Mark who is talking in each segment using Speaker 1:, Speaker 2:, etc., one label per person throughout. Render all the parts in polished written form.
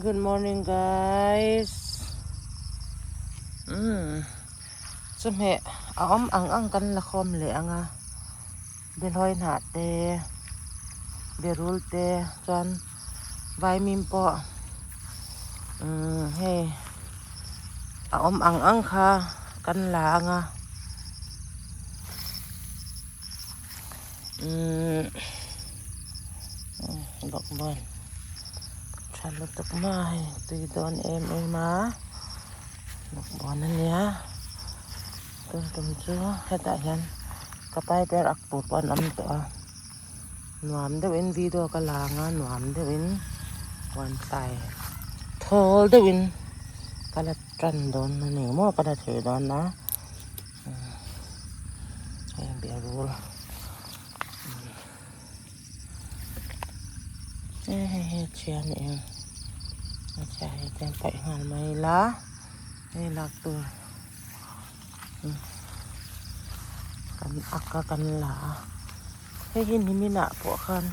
Speaker 1: Good morning guys. Umm chawhmeh a awm ang ang kan la khawm leh ang a behlawi hnah te berul te chuan vaimim pawh umm hei a awm ang ang kha kan la ang a umm bawkbawn tha lutuk mai tui dawn em em a bawkbawn a nia tun tum chu hetah hian ka piper ak tur pawh an awm tawh a nuam deuhin video ka la ang a nuam deuhin huan tlai thawl deuhin ka la tan dawn a ni maw ka la thei dawn a. Hei berul hei hei hei chhia a ni em a chhia hi chuan paih nghal mai ila hei lak tur kan ak a kan la a hei hi nimin ah pawh khan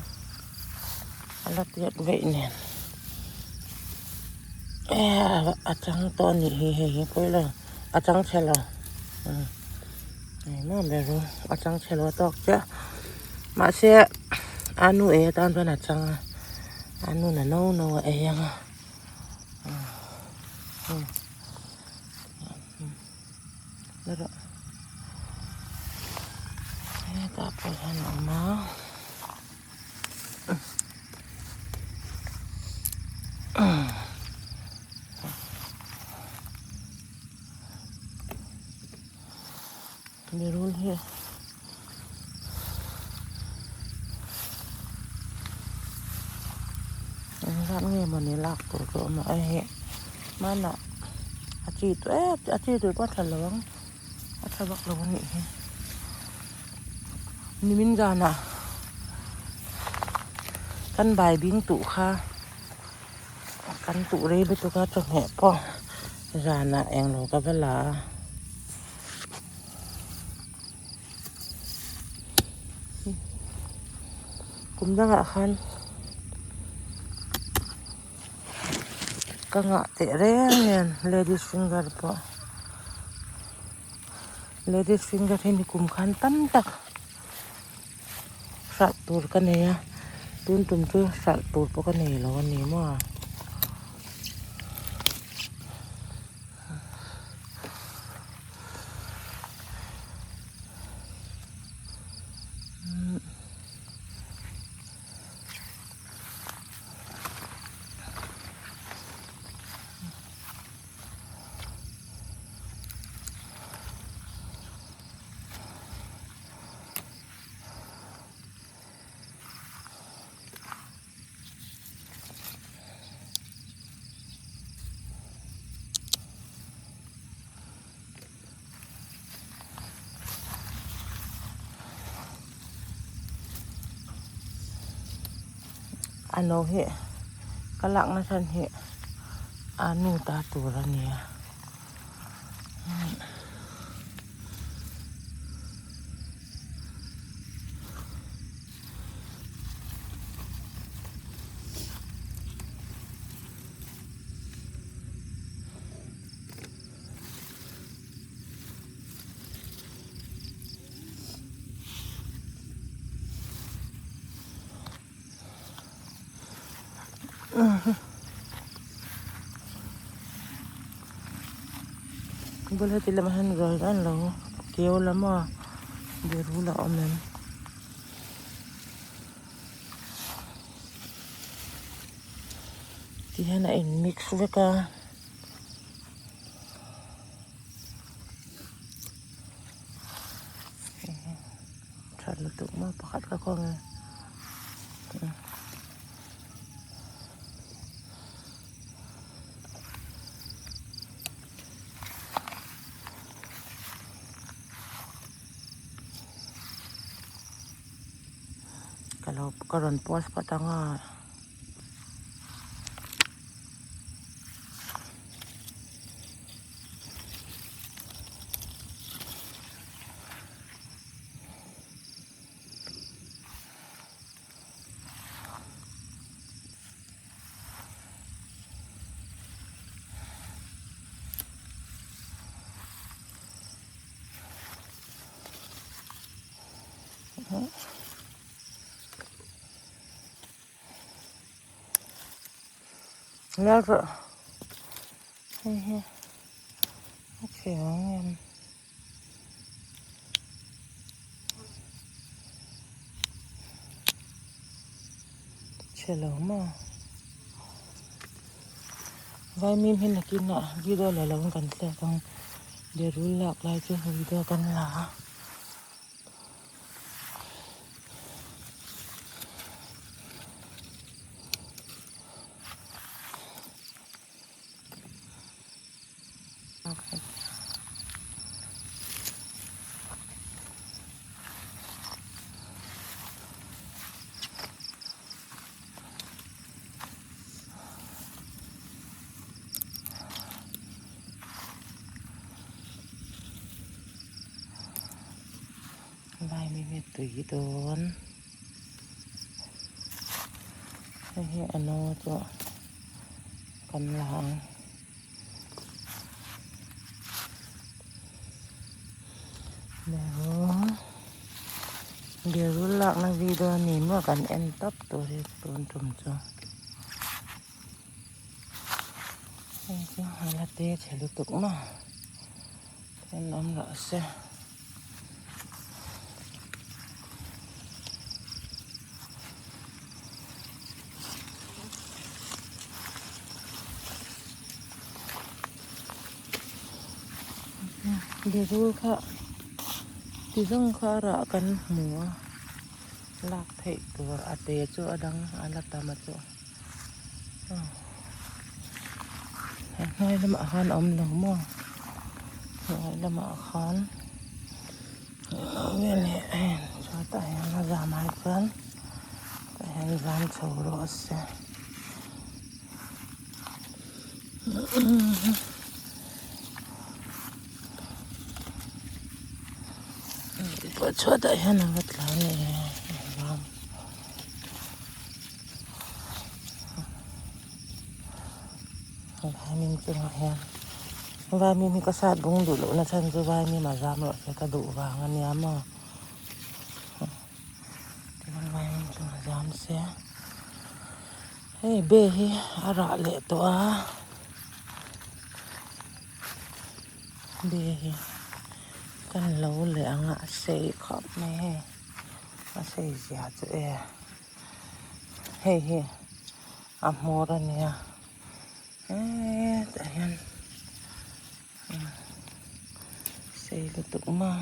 Speaker 1: a la tiat veih nen a chang tawh a nih hi hei hi pawi lo. A chang chhe lo engmah ber u a chang chhe lo tawk chiah mahse a nu ei atan chuan a chang a a nu na no no a ei ang a hetah pawh hian a awm a. Berul hi engzat nge mawni lak tur chu a awm a hei hmanah a chi tawh em a chi tur pawh a tha lo ang a tha vak lo a nih hi nimin zanah kan bai bing tuh kha kan tuh rei lutuk a chawhmeh pawh zanah englo ka va la a. Kum dangah khan ka ngah teh reng nen ladies finger pawh ladies finger hi ni kum khan tam tak hralh tur ka nei a tun tum chu hralh tur pawh ka nei lo a ni maw. A no hi ka lak na chhan hi a nu ta tur a nia. Bul heti lamah hian rual an lo keu la maw berul a awm em. Ti hian a in mix vek a. Tha lutuk maw pakhat ka khawng e. Ka lo ka rawn post phawt ang a. Lal rawh hei hi a chhe ang em. Chhe lo maw vaimim hi nakinah video la lo in kan thlek ang berul lak lai chu video kan la a. Vaimim hi tui dawn hei hi a no chu kan la ang berul lakna video a ni maw kan en tawp tur hi tun tum chu hei chu a la te chhe lutuk maw en awm rawh se. Berul kha ti zawng kha rah kan hmu a lak theih tur a te chu a dang a la tam a chu a hnuai lamah khan a awm lo maw hnuai lamah khan chhuatah hian a zam ai chuan tah hian zam chho rawh se. Chhuatah hian a va tla a ni a. Vaimim chungah hian vaimim hi ka sat bung duh lohna chhan chu vaimim a zam loh se ka duh vang a nia maw tichuan vaimim chu a zam sia hei be hi a rah leh tawh a be hi kan lo leh ang a a sei khawp mai hei a sei zia chu e. Hei hi a hmawr a nia hetah hian sei lutuk maw.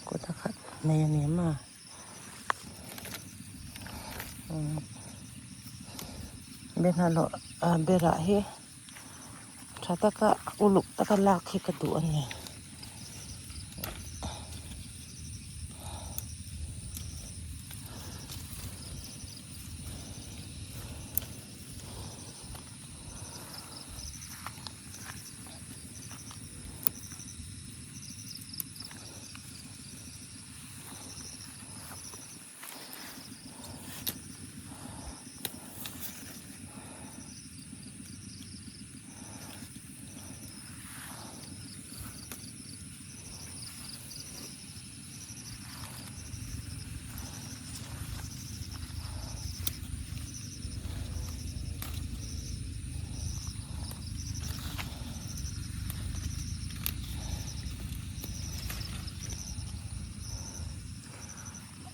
Speaker 1: Kawt a khat mai a ni maw. Be hnalawh ah berah hi tha taka uluk taka lak hi ka duh a ni.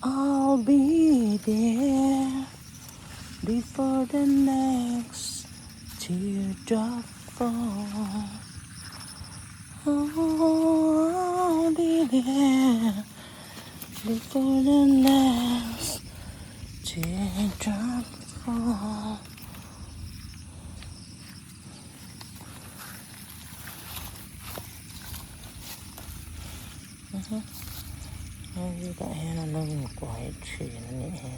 Speaker 1: I'll be there before the next teardrop fall Oh I'll be there before the next teardrop fall. Hei tah hian an lo inkuai thin a nih hi.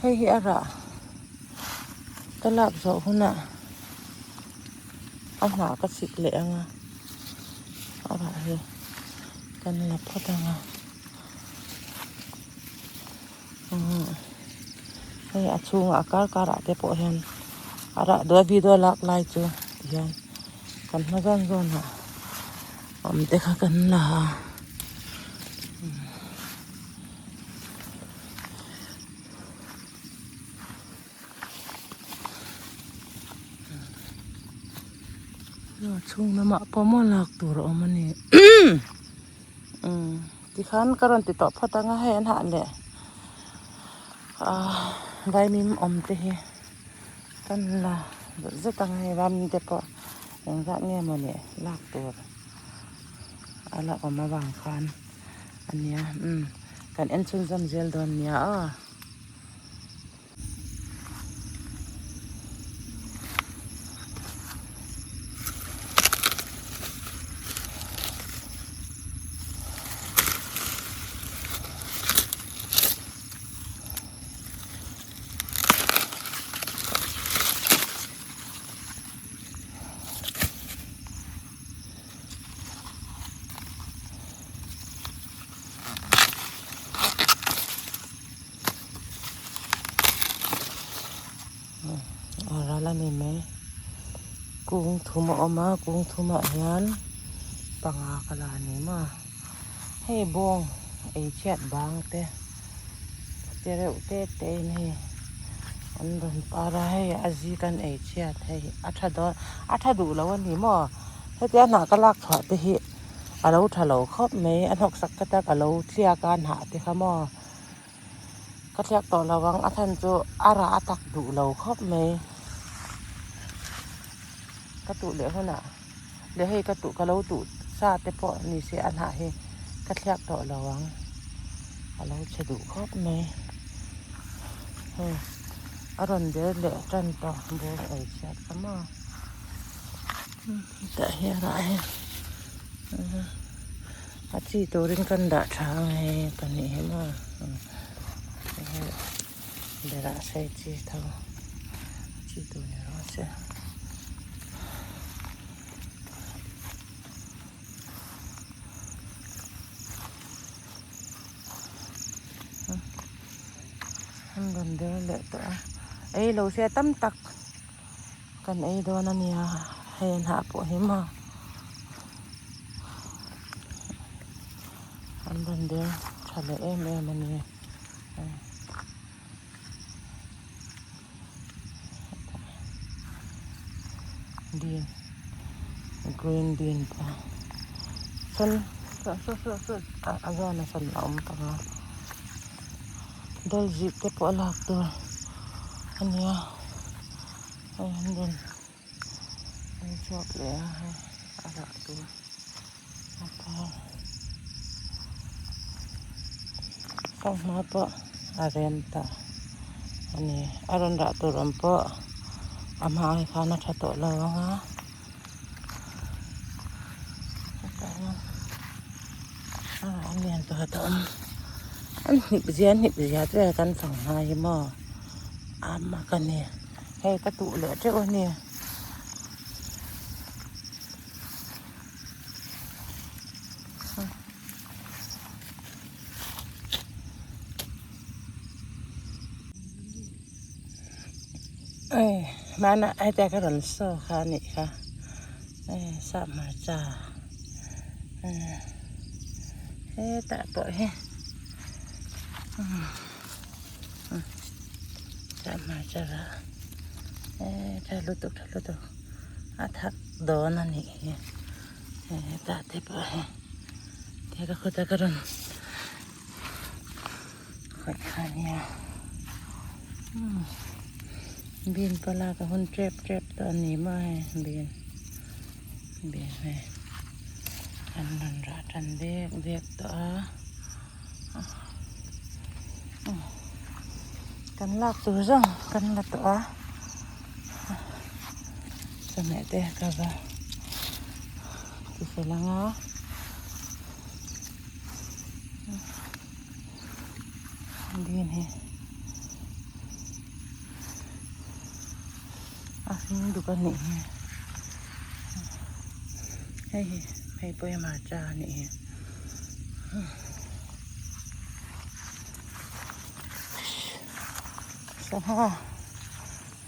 Speaker 1: Hei hi a rah ka lak zawh hunah a hnah ka chik leh ang a a rah hi kan la phawt ang a hei a chhungah a kar karah te pawh hian a rah duai video lak lai chu tihian kan hma zawn zawnah awm te kha kan la a. A chhung lamah pawh maw lak tur a awm a ni tikhan ka rawn ti tawh phawt ang a hei an hah leh ah vaimim awm te hi kan la zet zet ang a hei vaimim te pawh engzat nge maw le lak tur a la awm avang khan. A nia umm kan en chhunzawm zel dawn nia aw. A ral a ni mai kung thum a awm a kung thumah hian panga ka la a ni maw hei bawng ei chhiat bang te te reuh te te in hei an rawn par a hei a zik an ei chhiat hei a tha dawn a tha duh lo a ni maw. Hetia hnah ka lak chhuah te hi a lo tha lo khawp mai a hnawk sak ka tak a lo thliak a hnah te kha maw ka thliak tawh lo ang a chhan chu a rah a tak duh lo khawp mai ka tuh leh hunah leh hei ka tuh ka lo tuh sa te pawh ni se a hnah hi ka thliak tawh lo ang a lo chhe duh khawp mai hei a rawn der leh tan tawh bur ei chhiat kha maw. Tah hi a rah hi a chi turin kan dah tha ang hei pahnih hi maw berah sei chi tho a chi tur ni rawh se. An rawn der leh tawh a ei lo se tam tak. Kan ei dawn a nia hei an hah pawh hi maw an rawn der tha leh em em a ni bean green bean pawh sawn a zawn a sawn a awm tawh a dawlzip te pawh a lak tur a nia. Hei an rawn an chhuak leh a hei a rah tur a par fanghma pawh a rem ta a ni a rawn rah tur awm pawh a hma ai khan a tha tawh lo ang a hetah hian a rah a lian tawh a awm an hnip zia an hnip zia chu hei kan fanghma hi maw. A mak a ni hei ka tuh leh teuh a ni. Hmanah hetia ka rawn saw kha a nih kha hei sap hmarcha hetah pawh hi sap hmarcha rah tha lutuk tha lutuk a thak dawn a nih hi hetah te pawh hi tia ka khuta ka rawn Khawih kha nia umm bean pawh lak a hun tep tep tawh a ni maw hei bean bean hei an rawn rah tan dek dek tawh a kan lak tur zawng kan la tawh a chawhmeh te ka va ti fel ang a. Bean hi a hring duk a nih hi hei hi hei pawh hi hmarcha a nih hi sangha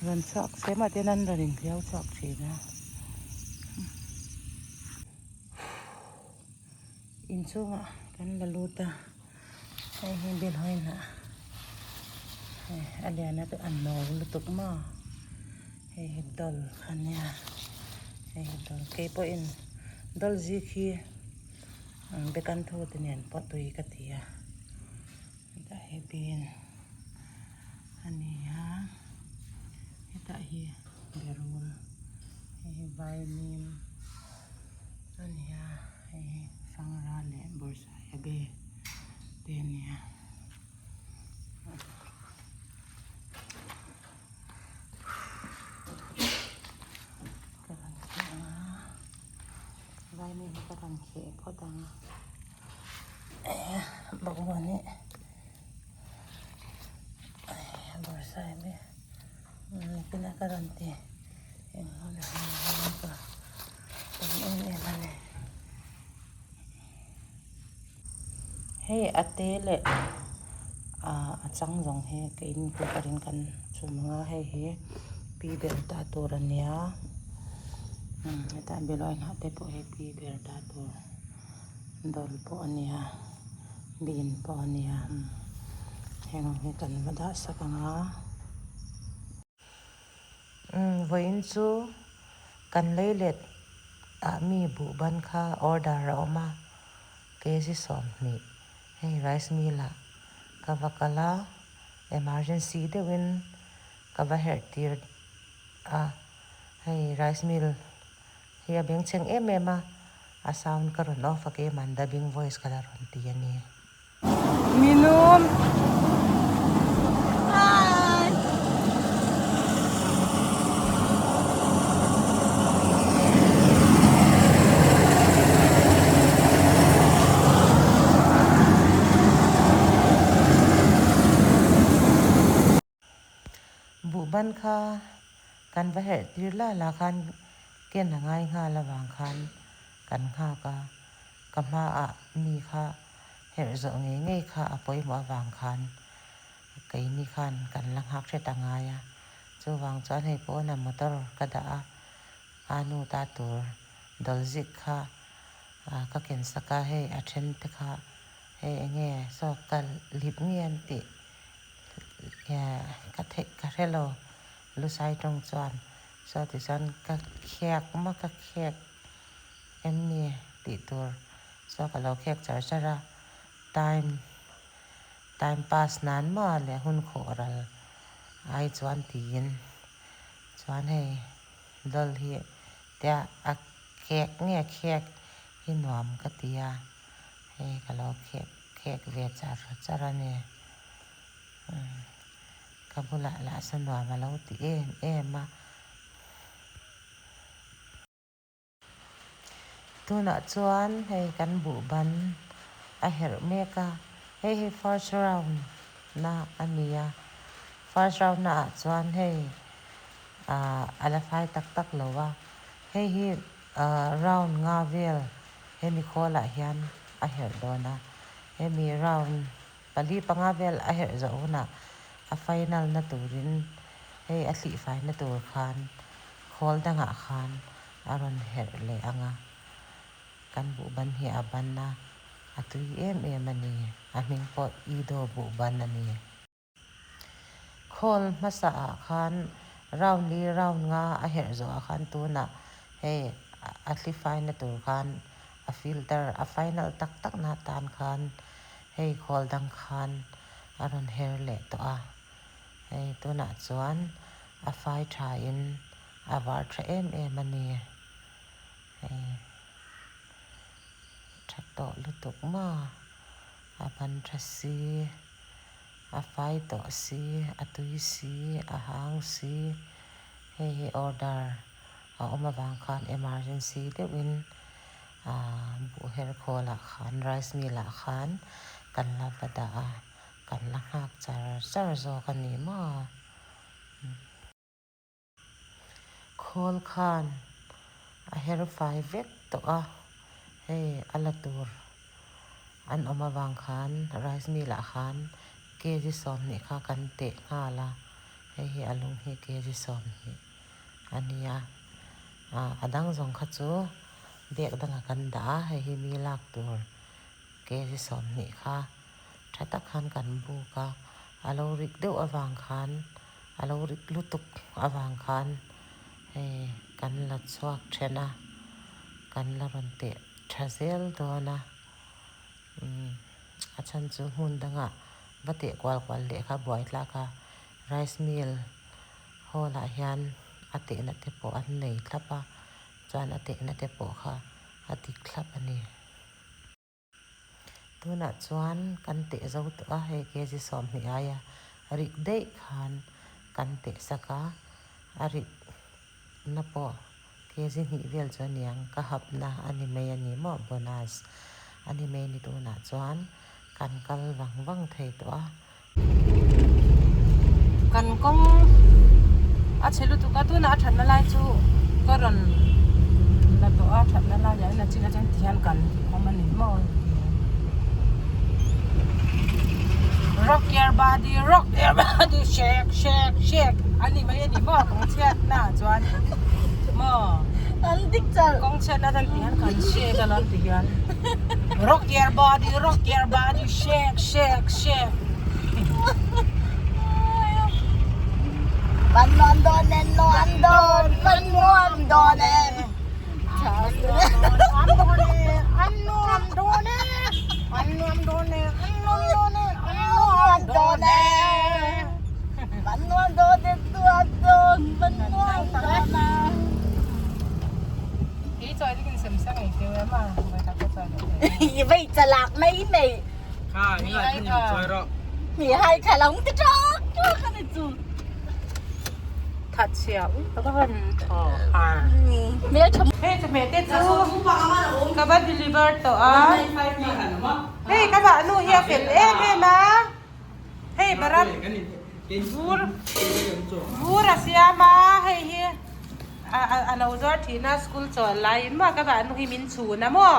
Speaker 1: rawn chhuak se mah te hian an rawn inhliau chhuak thin a. Inchhungah kan la lut a hei hi bilhawihnah hei a lian a a no lutuk maw hei hi dawl a nia hei hi dawl keipawhin dawl zik hi bekan thu te nen pawh tui ka ti a hetah hi bean a ni a hetah hi berul hei hi vaimim. A nia hei hi Sangra leh Bawrhsaiabe te a nia. Ka rawn kheh ang a vaimim hi ka rawn kheh phawt ang a bawkbawn hi Bawrhsaiabe kinah ka rawn ti engmaw ka. Tam em em a ni. Hei a te leh ah a chang zawng hi keini cooker in kan chhum ang a hei hi pi ber dah tur a nia umm hetah behlawi hnah te pawh hi pi ber dah tur dawl pawh a nia bean pawh a nia heng ang hi kan va dah sak ang a. Umm vawiin chu kan lei let ah mi buh ban kha order a awm a kg 20 hei rice mill ah ka va kal a emergency deuhin ka va herh tir a hei rice mill hi a bengchheng em em a a sound ka rawn off a keimah dubbing voice ka la rawn ti a ni. Minum. Hi. Buhban kha kan va herh tir la la khan ken a ngai nghal avang khan kan nghak a, ka hmaah mi kha herh zawh ngei ngei kha a pawimawh avang khan keini khan kan la nghak hret a ngai a, chuvang chuan hei pawn a motor ka dah a, a nu ta tur dawlzik kha ka ken sak a, hei a then te kha hei enge saw ka lip nge an tih. Ka theih ka hre lo Lusai tawng chuan saw tichuan ka khek maw ka khek em ni tih tur saw ka lo khek char char a time time pass nan maw leh hun khawh ral ai chuan tiin chuan hei dawl hi tia a khek nge khek hi nuam ka ti a hei ka lo khek khek ve char char a ni. Ka bulah lah sa nuam a lo ti em em a. Tunah chuan hei kan buh ban a herh mek a, hei hi first round na a ni a, first round na ah chuan hei ah a la fai tak tak lo a, hei hi ah round nga vel hemi khawl ah hian a herh dawn a, hemi round. Pali panga vel a herh zawh hunah a final na turin Hei a thlihfaina tur khan khawl dangah khan a rawn herh leh ang a, kan buhban hi a ban a, a tui em em a ni. A hming pawh Ido buhban a ni. Khawl hmasa ah khan round li round nga a herh zawh ah khan tunah hei a thli faina tur khan a filter a final tak tak na tan khan hei khawl dang khan a rawn her leh tawh a, hei tunah chuan a fai tha in a var tha em em a ni hei tha tawh lutuk maw a ban tha si. A fai tawh si, a tui si, a hang si. Hei hi order a awm avang khan emergency deuhin aah buh her khawlah khan rice mill ah khan kan la va dah a, kan la nghak char char zawk a ni maw. Khawl khan a her fai vek tawh a, hei a la tur an awm avang khan rice mill ah khan kg 20 kha kan teh nghal a, hei hi a lung hi kg 20 a nia, ah a dang zawng kha chu bag dangah kan dah a, hei hi mi lak tur kg 20 kha tha tak khan kan buk a, a lo rik deuh avang khan. A lo rik lutuk avang khan hei kan la chhuak then a, kan la rawn teh tha zel dawn a, umm a chhan chu hmun dangah va teh kual kual leh kha buai tlak a, rice mill hall ah hian a tehna te pawh an nei thlap a, chuan a tehna te pawh kha a dik thlap a ni. Tunah chuan kan teh zo tawh a, hei kg 20 aia rik daih khan kan teh sak a, a rik na pawh kg 2 vel chu a niang, ka hap na a ni mai a ni maw bonus a ni mai ni tunah chuan kan kal vang vang thei tawh a. Kan kawng a chhe lutuk a tunah a thatna lai chu ka rawn la tawh a thatna lai ah hian a chin atang ti hian kan awm a ni maw rock your body rock your body shake shake shake a ni mai a ni maw kawng chhiatna ah chuan maw
Speaker 2: an dik char
Speaker 1: kawng chhiatna chuan ti hian kan shake alawm ti hian rock your body rock your body shake shake shake
Speaker 2: Van nuam dawn e nuam dawn van nuam dawn e
Speaker 1: An nuam dawn e an nuam dawn e an nuam dawn e an nuam dawn e an nuam dawn e
Speaker 2: Van nuam dawn e nuam dawn van nuam dawn e I vei chalak mai mai Mi hai tha long ti trawk trawk a ni chu.
Speaker 1: Thatchhia ui ka va han thaw a.
Speaker 2: Hmeltha.
Speaker 1: Hei chawhmeh te chu ka va deliver tawh a. Hei ka vah nu hi a fel em em a. Hei barat vur vur a siam a hei hi a lo zuar thin a school chawl laiin maw ka vah nu hi min chhun a maw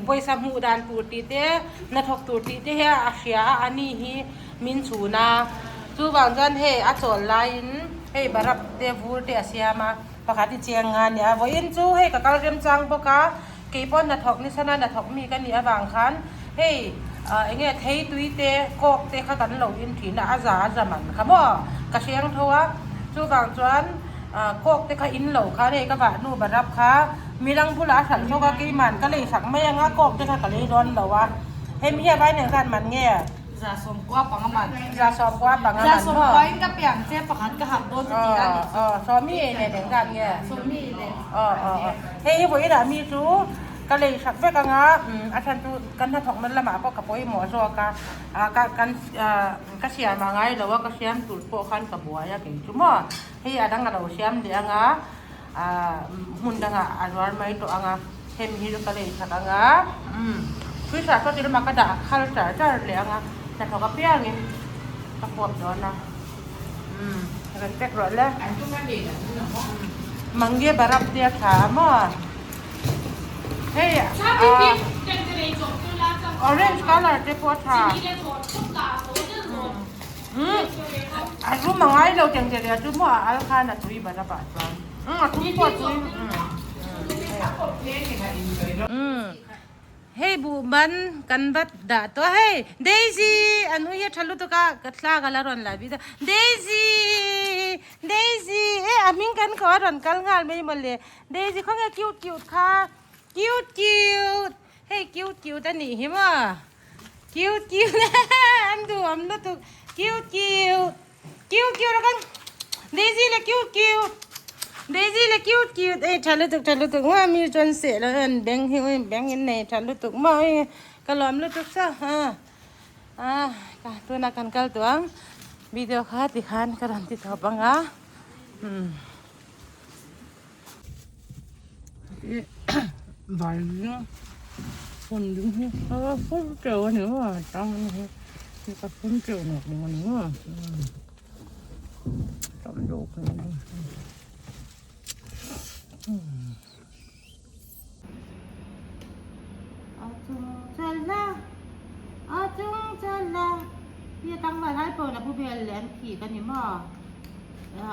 Speaker 1: pawisa hmuh dan tur tih te hnathawk tur tih te hi a hria a ani hi min chhun a chuvang chuan hei a chawl laiin hei barap te vur te a siam a pakhat hi cheng nga a nia vawiin chu hei ka kal remchang bawk a. Kei pawh hnathawk ni sana hnathawk mi ka nih avang khan hei eng nge thei tui te kawk te kha kan lo in thin a, a za a za man kha maw ka hreng tho a, chuvang chuan kawk te kha in lo khan hei ka vah hnu barap kha milang bulah a hralh thawk a, keiman ka lei sak mai ang a kawk te kha ka lei dawn lo a, hemi hi a vai nen khan man nge?
Speaker 2: 190 panga man.
Speaker 1: 190 panga man maw?
Speaker 2: 190 in ka piang che pakhat ka hak dawn chu tih a ni chu.
Speaker 1: Aw sawmi ei nen eng zat nge?
Speaker 2: Sawmi leh.
Speaker 1: Aw aw aw hei hi vawiinah mi chu ka lei sak vek anga a chhan chu kan hnathawkna lamah pawh ka pawimawh zawk a ka kan ka siam a ngai lo a ka siam tur pawh khan ka buai a kei chu maw hei a dang a lo siam leh anga hmun dangah a zuar mai tawh anga hemi hi chu ka lei sak anga tui hrah saw ti lamah ka dah khal char char leh anga hnathawk apiangin ka huap dawn a rawn pack rawh le mangge barap te a tha a maw hei orange colour te pawh a tha. A rum a ngai lo tiang tiang a chu maw a al khan a tui ban a pah chuan a tum pawh a tui hei buh ban kan va dah tawh a hei Daisy an ui a tha lutuk a ka thla ka la rawn la bik a Daisy Daisy e a hming kan kawh a rawn kal nghal mai mawle Daisy khawnge cute cute kha cute cute Hei cute cute a nih hi maw cute cute an duhawm lutuk cute cute cute cute a kan Daisy le cute cute Daisy le cute cute ei tha lutuk tha lutuk maw mi chuan seh lo an beng hi ui beng in nei tha lutuk maw ui ka lawm lutuk sa ha a ka tuna kan kal tawh ang video kha tikhan ka rawn ti thawp ang a umm. Vai ding phun ding hi a phun teuh a ni maw tang hi hi ka phun teuh nawk a ni maw tam deuh ka ni a chung chala a chung chala hi a tang vai lai pawh na bu vel leh an phik a ni maw.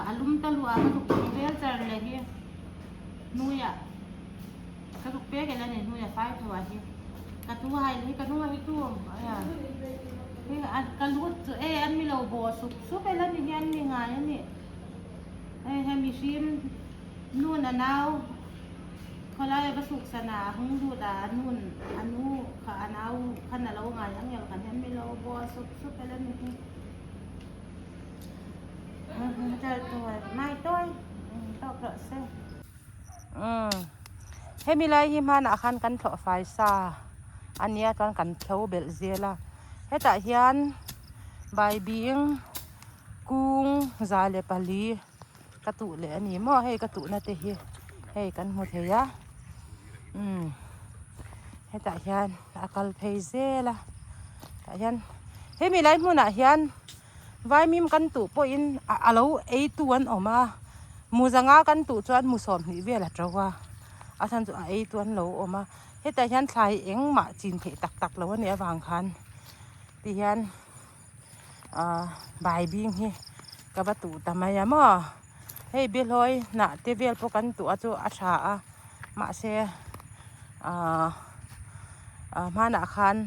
Speaker 1: A lum ta luah ka zuk chung vel char leh hi hnuaiah ka zuk pek ela ni hnuaiah fai tho ah hi ka thu hai leh hi ka hnungah hi tu a hei ka lut chu e an mi lo bawh sup sup ela ni hian mi ngai a ni hei hemi mihring nun a nau khawlai a va suk san a a hung lut a a nun a nu kha a nau khan a lo ngai ang em khan hian mi lo bawh sup sup ela ni hi. Hemi lai hi hmanah khan kan thlawh fai sa a nia chuan kan thlo belh zel a hetah hian baibing kung 104 ka tuh leh a ni maw hei ka tuhna te hi hei kan hmu thei a umm hetah hian a kal phei zel a tah hian hemi lai hmunah hian Vaimim kan tuh pawhin a lo ei tu an awm a, mu zanga kan tuh chuan mu 20 vel a to a, a chhan chu a ei tu an lo awm a, hetah hian thlai engmah chin theih tak tak lo a nih avang khan ti hian ahh baibing hi ka va tuh ta mai a maw, hei biahlawi hnah te vel pawh kan tuh a chu a tha a mahse ahh hmanah khan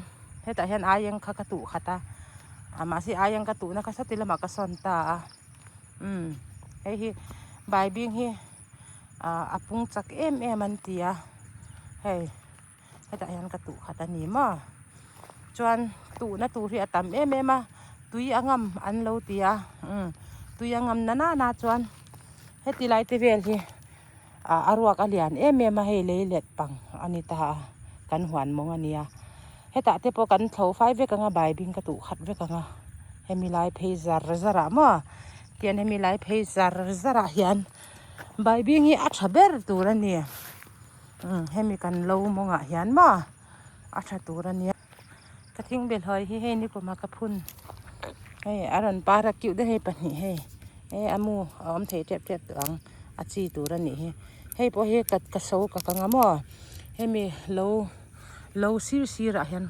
Speaker 1: hetah hian aieng kha ka tuh khat a. A mahse aiang ka tuhna kha sawti lamah ka sawn ta a umm hei hi baibing hi ah a pung chak em em an ti a hei hetah hian ka tuh khat a ni maw chuan tuhna tur hi a tam em em a tui a ngam an lo ti a umm tui a ngam na nana chuan heti lai te vel hi ah a ruak a lian em em a hei lei let pang a ni ta a kan huan mawng a nia hetah te pawh kan thlo fai vek ang a baibing ka tuh khat vek ang a hemi lai phei zar zar ah maw tian hemi lai phei zar zar ah hian baibing hi a tha ber tur a ni umm hemi kan lo mawng ah hian maw a tha tur a nia ka thing belhawi hi hei nikum a ka phun hei a rawn par a kiuh deuh hei pahnih hei e a mu a awm thei tep tep tawh ang a chi tur a nih hi hei pawh hi ka ka so ka kang a maw hemi lo lo sir sir ah hian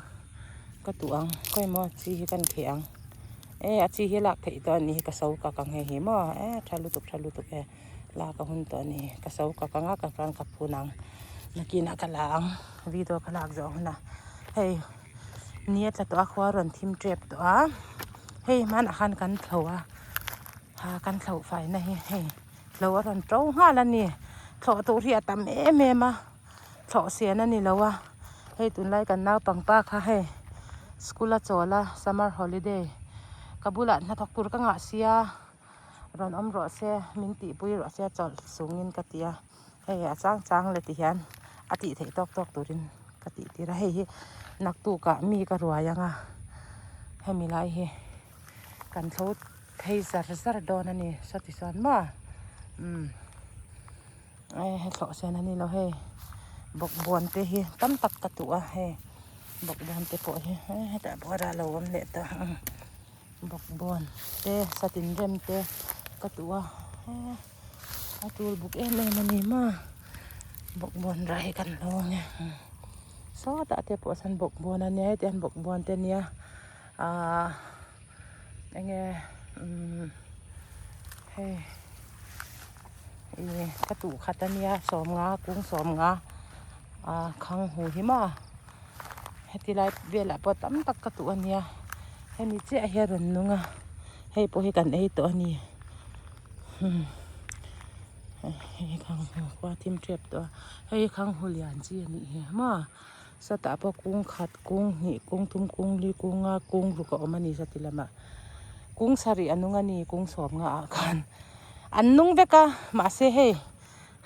Speaker 1: ka tuh ang khawi maw chi hi kan kheh ang e a chi hi lak theih tawh a nih hi ka so ka kang hei hi maw e tha lutuk tha lutuk e lak a hun tawh a ni ka so ka kang a ka chuan ka phun ang nakinah ka la ang video ka lak zawh hunah hei ni a tla tawh a khua a rawn thim tep tawh a hei hmanah khan kan thlo a ha kan thlo fai na hi hei thlo a rawn to nghal a ni thlawh tur hi a tam em em a thlawh sian a ni lo a hei tunlai kan naupang pa kha hei school a chawl a summer holiday ka bulah hnathawk tur ka ngah sia. Rawn awm rawh se, min tihpui rawh se chawlh sungin ka ti a, hei a chang chang leh ti hian a tih theih tawk tawk turin ka tih tir a, hei hi naktukah mi ka ruai ang a, hemi lai hi kan thlo phei zar zar dawn a ni sawti chuan maw umm hei thlawh sen a ni lo hei bawkbawn te hi tam tak ka tuh a hei bawkbawn te pawh hi hetah pawh a lo awm leh ta. Bawkbawn te satin rem te ka tuh a a tul buk em em a ni maw bawkbawn rah hi kan lo ang e sawtah te pawh sawn bawkbawn a nia hetiang bawkbawn te ania ahh eng nge. Umm hei ih ka tuh khat ania sawmnga kung sawmnga ah khang hu hi maw heti lai velah pawh tam tak ka tuh ania hemi chiah hi a rawn nung a hei pawh hi kan ei tawh a ni umm hei khang hu khua thim tep tawh a hei khang hu lian chi a nih hi maw. Satah pawh kung khat kung hnih kung thum kung li kung nga kung ruk a awm a ni sati lamah kung sarih a nung a ni kung sawm nga ah khan an nung vek a mahse hei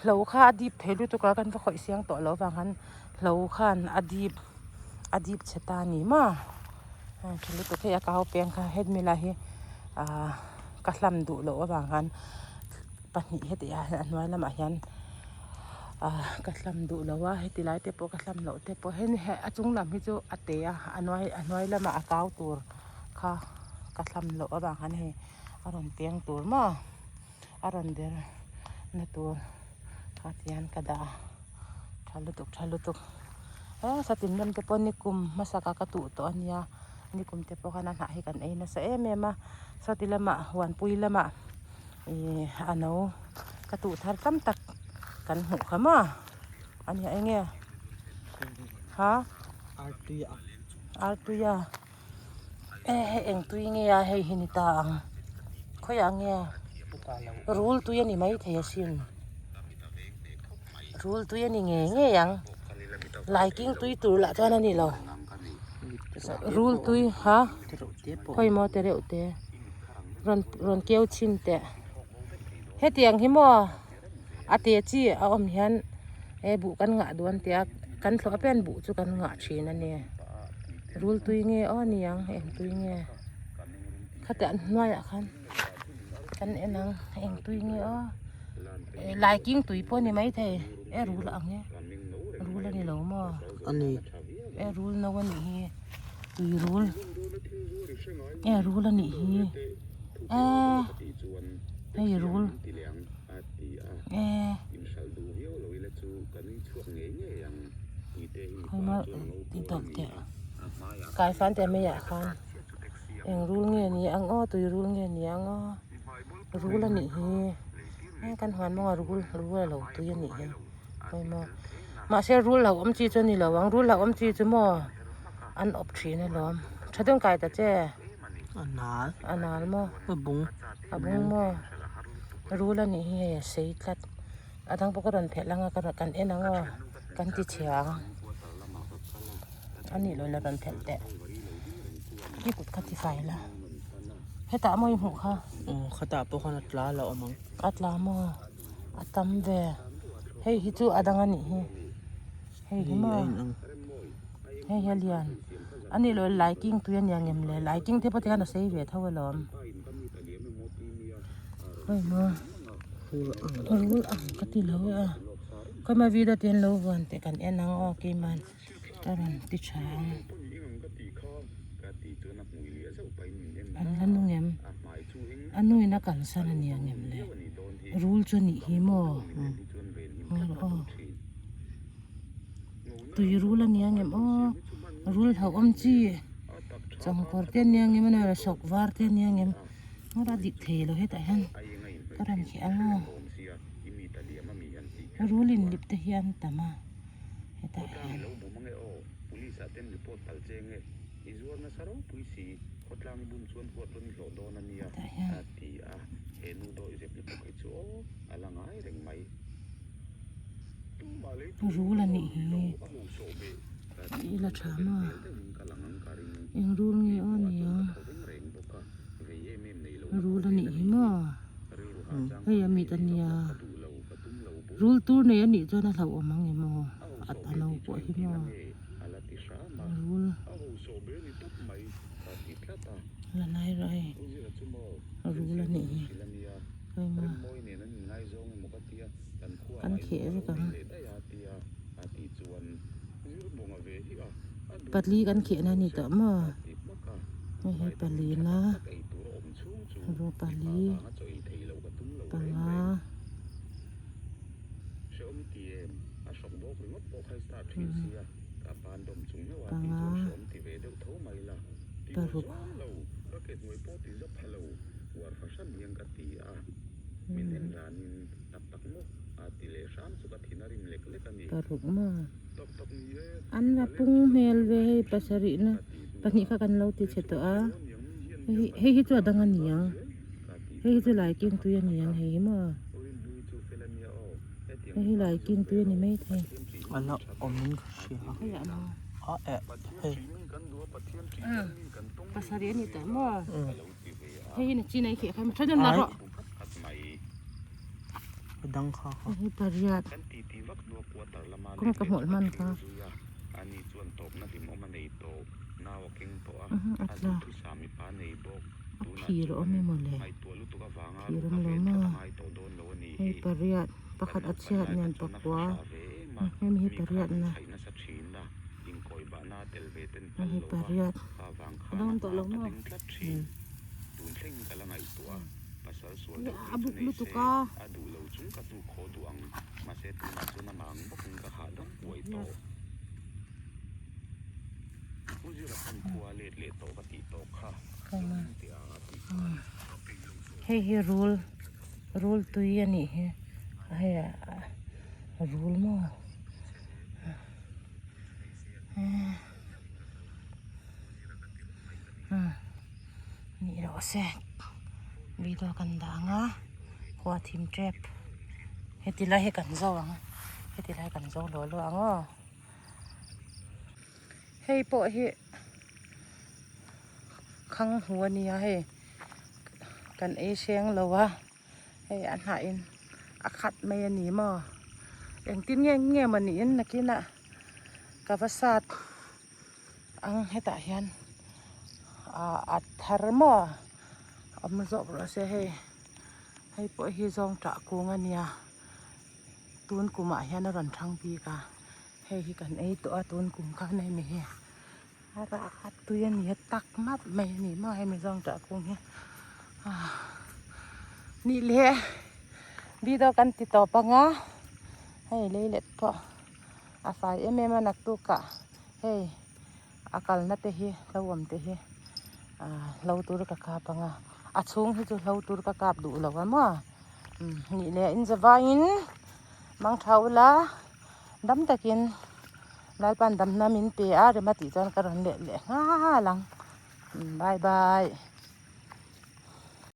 Speaker 1: hlo kha a dip thei lutuk a kan va khawih siang tawh loh avang khan hlo khan a dip a dip chhe ta a ni maw tha lutuk hei a kau peng kha hemi lai hi ah ka hlam duh loh avang khan. Pahnih heti ah hian a hnuai lamah hian ah ka hlam duh lo a heti lai te pawh ka hlam loh te pawh hemi he a chung lam hi chu a te a a hnuai a hnuai lamah a kau tur kha ka hlam loh avang khan hei a rawn peng tur maw a rawn der na tur kha tihian ka dah a tha lutuk tha lutuk he satin rem te pawh nikum hmasa ka ka tuh tawh ania nikum te pawh khan a hnah hi kan ei nasa em em a sawti lamah huanpui lamah. Ihh a no ka tuh thar tam tak kan hmuh kha maw a nia eng nge ha artui a e hei eng tui nge a hei hi ni ta ang khawiah nge rul tui a ni maithei asin rul tui a ni ngei ngei ang laiking tui tur lah chuan a ni lo rul tui ha khawi maw te reuh te. Rawn rawn keu chhin teh hetiang hi maw a te chi a awm hian he buh kan ngah duh an tia kan thlawh apiang buh chu kan ngah thin a ni rul tui nge aw a niang eng tui nge khatiang an hnuaiah khan kan en ang eng tui nge aw laiking tui pawh a ni maithei e rul ang e rul a ni lo maw e rul no a nih hi. Tui rul e rul a nih hi e hei rul e khawi ti dawlh teh kai fan teh mai ah khan eng rul nge ni ang aw tui rul nge ni ang aw rul a nih hi e kan huan mawnga rul rul a lo tui a nih hi. Pawimawh. Mahse rul hlauhawm chi chu a ni lo ang, rul hlauhawm chi chu maw an awp thin alawm. Tha deuh kai ta che.
Speaker 2: A nal.
Speaker 1: A nal maw?
Speaker 2: A bung.
Speaker 1: A bung maw? Rul a nih hi hei a sei tlat. A dang pawh ka rawn phelh ang a, ka rawn kan en ang aw, kan ti chhia ang. A nih loh la rawn phelh teh. I kut kha ti fai la. Hetah maw i hmuh kha?
Speaker 2: Aw khatah pawh khan a tla la awm ang.
Speaker 1: A tla maw? A tam ve hei hi chu a dang a nih hi hei hi maw hei hi a lian a nih loh laiking tui a nia ngem le laiking te pawh tikhan a sei ve tho alawm hei maw rul ang ka ti lo e a khawimai video te an lo vuan teh kan en ang aw keimah ka rawn ti tha ang an la nung em a nuin a kalsan a nia ngem le rul chu a nih hi maw aw tui rul a nia ngem aw rul hlauhawm chi chawngkawr te a nia ngem a sawk var te a nia ngem a dik thei lo hetah hian ka rawn kheh ang aw rul inlip te hi an tam a. hetah hian hetah hian rul a nih hi i la tha maw eng rul nge aw nia rul a nih hi maw hei a mit a nia. Rul tur nei a nih chuan a hlauhawm ang em aw a a no pawh hi maw rul la nai rawh hei rul a nih hi hei maw kan kheh vek ang pali kan kheh na a ni tawh maw hei hi pali na ru pali panga. Panga paruk. Paruk maw? An va pung hmel ve hei pasarih na pahnih kha kan lo ti chhe tawh a hei hei hi chu a dang a ni ang hei hi chu laiking tui a ni ang hei hi maw hei hi laiking tui a ni maithei.
Speaker 3: A la awm in ka hria a eh hei.
Speaker 1: Pasarih a ni tawh maw? Hei hi na chin a i kheh kha tha deuh la rawh.
Speaker 3: A dang kha kha.
Speaker 1: Hei pariat kawng ka hmawlh hman kha. A tla a phir a awm emaw le phir a awm lo maw hei pariat pakhat a chhiat nen pakua hemi hi pariat na. Hei pariat a dang tawh lo maw a buk lutuk a hei hi rul rul tui a nih hi hei rul maw. Nih rawh se video kan dah ang a khua thim tep heti lai hi kan zo ang heti lai kan zo luah luah ang aw hei pawh hi khang hmu a nia hei kan ei hreng lo a. Hei a hnah in a khat mai a ni maw engtin nge nge maw niin nakinah ka va sat ang hetah hian ah a thar maw awm zawk rawh se hei hei pawh hi zawng tah kung a nia tun kumah hian a rawn thang bik a hei hi kan ei tawh a tun kum khan hemi hi a rah khat tui a ni a tak map mai a ni maw hemi zawng tah kung hi ah nih leh video kan ti tawp ang a hei lei let pawh a fai em em a naktuk ah hei a kalna te hi hlo awm te hi ah hlo tur ka kap ang a a chhung hi chu hlo tur ka kap duh lo a maw nih leh inzavaiin mangtha ula dam takin. Lalpan damna min pe a rema tih chuan ka rawn let leh nghal ang bye bye.